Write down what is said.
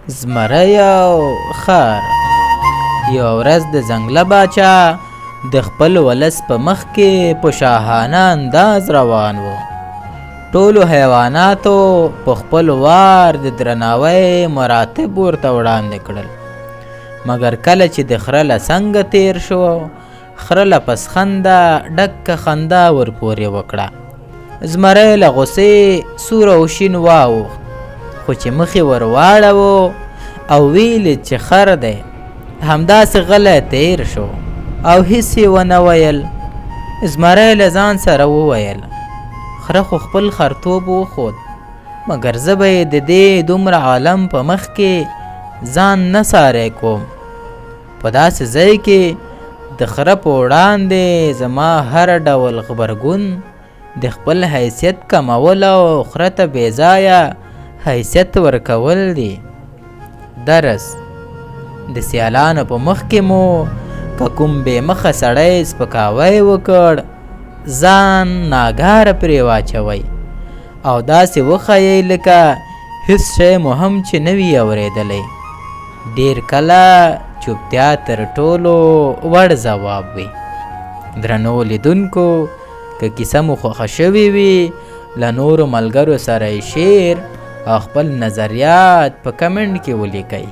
زمری او خر. یوه ورځ د ځنګله باچا د خپل ولس په مخ کې په شاهانه انداز روان و. ټولو حیواناتو په خپل وار د درناوی مراتب ورته وړاندې کړل، مګر کله چې د خره له څنګه تیر شو، خره له پسخنده ډکه خندا ورپورې وکړه. زمری له غوسې سور او شین واوښت، خو چې مخ یې ور واړاوه او ویې لید چې خر دی، همداسې غلی تیر شو او هیڅ یې ونه ویل. زمری له ځان سره وویل: خره خو خپل خرتوب وښود، مګر زه به یې د دې دومره عالم په مخ کې ځان نه ساری کوم. په داسې ځای کې د خره په وړاندې زما هر ډول غبرګون د خپل حیثیت کمول او خره ته بې ځایه حیثیت ورکول دي. درس: د سیالانو په مخ کې مو که کوم بې مخه سړی سپکاوی وکړ، ځان ناګاره پرې واچوئ او داسې وښیئ لکه هیڅ شی مو هم چې نه وي اورېدلی. ډېر کله چوپتیا تر ټولو وړ ځواب وي. درنو لیدونکو، که کیسه مو خوښه شوې وي، له نورو ملګرو سره یې شیر او خپل نظریات په کمنټ کې ولیکئ.